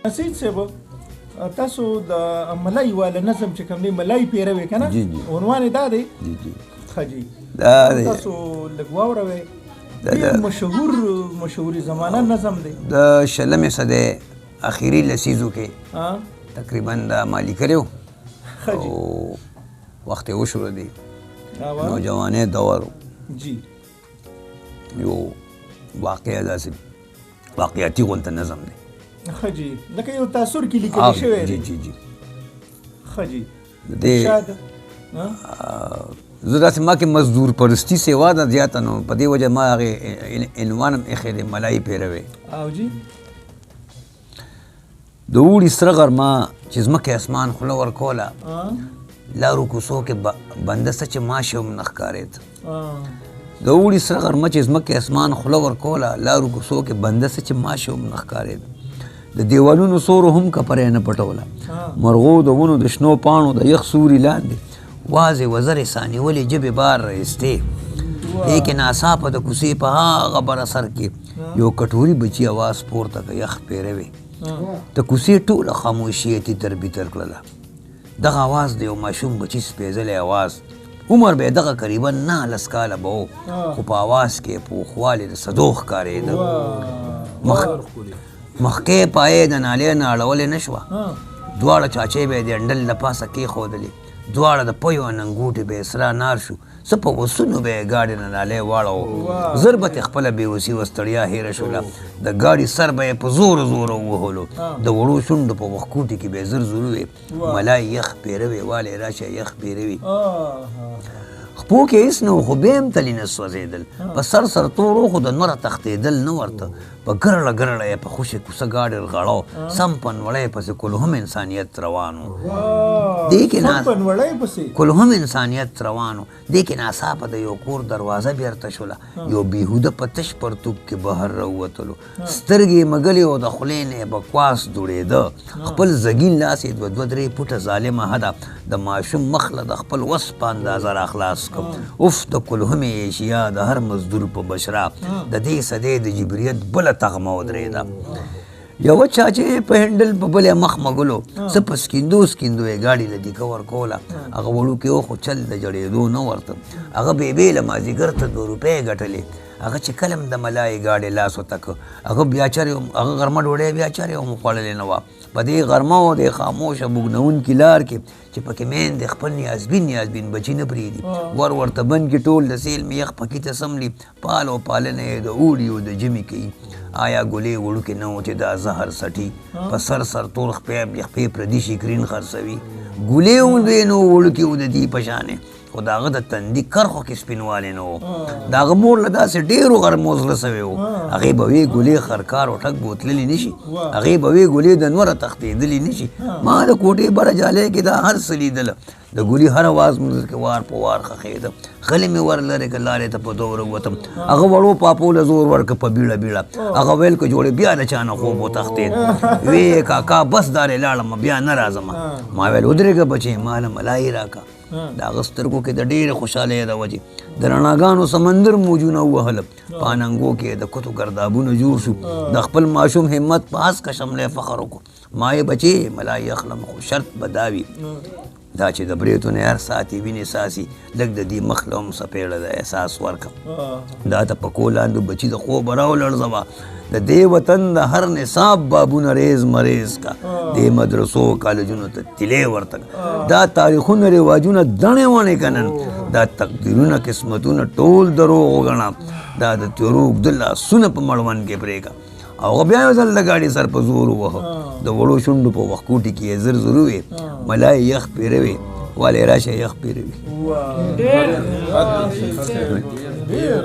سید صاحب، تاسو د ملای والا نظم چې کوم دی، ملای پیروي کنه؟ جی، جی. عنوان یې دا دی؟ جی جی. ښه جی. دا دی. تاسو لږ واوروئ. دا- ډېر مشهور، مشهوري زمانه نظم دی. د شلمې صدۍ اخیری لسیزو کې ها تقریبا دا ما لیکلی و. ښه جی. او وخت یې وشو دی. اوا. نوجوانۍ دور و. جی. یو واقعه داسې واقعیتي غونته نظم دی. ښه جی، لکه یو تاثر کې لیکل شوی جی دی. جی جی. ښه جی. د دې شاد ها؟ زه داسې ما کې مزدور پرستی سیوا ده زیاته، نو په دې وجه ما هغې عنوان هم ایښی دی، ملایي پیروي. او جی. د اوړي سره غرمه چې ځمکې اسمان خوله ورکوله، ها لارو کوڅو کې بنده څه چې ماشی هم نه ښکارېد. ها د اوړي سره غرمه چې ځمکې اسمان خوله ورکوله، لارو کوڅو کې بنده څه چې ماشی هم نه ښکارېد. د دیوالونو سورو هم کپرې نه پټوله. مرغو د ونو د شنو پاڼو د یخ سوري لاندې وازې وزرې سانیولې ژبې بار را ایستې. لیکن ناڅاپه د کوڅې په هغه بره سر کې یو کټوري بچي اواز پورته که، یخ پیروي. د کوڅې ټوله خاموشي یې تیتر بیتر کړله. دغه اواز د یو ماشوم بچي سپېځلی اواز، عمر به یې دغه قریبا 19 کاله به و، خو په اواز کې یې پوخوالی د صدو ښکارېده. مخکې پایې د نالې نه اړولې نه شوه. دواړه چاچې به یې د انډل له پاسه کېښودلې، دواړه د پیو اننګوټې به یې سره نار شو، څه په وسونو به یې ګاډي نه نالۍ واړوو. زر به ترې خپله بېوسي و ستړیا هېره شوله. د ګاډي سر به یې په زوره زوره ووهلو، د وړو شونډو په وښکوټي کې به یې زر زر ووې، ملای یخ پیروي، والې راشه یخ پیروي. خپو کې هېڅ نه و، خو بیا هم تلي نه سوځېدل. په سر سر تور و، خو د نوره تښتېدل نه ورته. په ګرړه ګرړه یې په خوشې کوڅه ګاډی رغړاو، سم په نوړۍ پسې کلهم انسانیت روان و. دې کې سم په نوړۍ پسې کلهم انسانیت روان و. دې کې ناڅاپه د یو کور دروازه بیرته شوله. یو بېهوده په تش پرتوګ کې بهر راووتلو، سترګې یې مږلې او د خولې نه یې بکواس دوړېده. خپل زګین لاس یې دوه دوه درې فوټه ظالمه حده د ماشوم مخ له د خپل وس په اندازه راخلاص کړ. اوف، د کلهمې ایشیا د هر مزدور په بشرا د دې صدې د جبریت بله تغمه ودرېده. یوه چاچې په هنډل په بلې مخ مګلو، څه په سکیندو سکیندو یې ګاډي له دیکه ورکوله. هغه وړوکی و، خو چل د جړېدو نه ورته. هغه بېبې له مازدیګر ته 2 روپۍ ګټلې. هغه چې کله هم د ملایې ګاډی لاس وتکه، هغه بیا چرې هم هغه غرمه ډوډۍ بیا چرې هم خوړلې نه وه. په دې غرمه او دې خاموشه بوږنوونکي لار کې چې پکې میندې خپل نیازبین نیازبین بچي نه پرېږدي، ور ورته بند کړي، ټول د سیل مې یخ پکې ته څملي، پال او پالنه یې د اوړي او د ژمي کوي. آیا ګلې وړوکې نه و چې دا زهر څټي، په سر سر تور خپې خپې پردي شکرین خرڅوي؟ ګلې هم دوی نه و وړوکې و د دې په شانې، خو د هغه د تندي کرښو کې سپینوالی نه و. د هغه مور له داسې ډېرو غرمو زړه سوی و. هغې به وې ګلې خرکار او ټک بوتللی نه شي، هغې به وې ګلې د نوره تښتېدلی نه شي. ما د کوټې بره جالۍ کې دا هر څه لیدله. د ګلي هر اواز مې زړه کې وار په وار ښخېده. غلی مې ور لرې که لارې ته په دوره ووتم. هغه وړو پاپو له زور ورکړ په بیړه بیړه. هغه ویل که جوړې بیا له چا نه خوب وتښتېد. وی کاکا بس دارې لاړم، بیا نه راځم. ما ویل ودرېږه بچې، ما له ملایي راکړه. د هغه سترګو کې د ډېرې خوشحالۍ د وجې د رڼاګانو سمندر موجونه ووهله. په اننګو کې د کوتو ګردابونه جوړ شو. د خپل ماشوم همت په هسکه شملې فخر وکړو. ما یې بچې ملایي اخلم، خو شرط به دا وي دا چې د برېتو نه هر ساعت یې وینې څاڅي، لږ د دې مخ له هم څپېړه د احساس ورکړم. دا ته په کور لاندې بچي د خوبه راولړزوه. د دې وطن د هر نصاب بابونه ریز مریز کا، دې مدرسو کالجونو ته تلې ورته کا. دا تاریخونه رواجونه دڼې وڼې که نن، دا تقدیرونه قسمتونه ټول دروغ وګڼه. دا د تیرو اوږده لاسونه په مړوند کې پرېږه. او هغه بیا یو ځل د ګاډي سر په زور ووهه. د وړو شونډو په وښکوټي کې یې زر زر ووې، ملای یخ پیروي، والې راشه یخ پیروي. ډېر ډېر.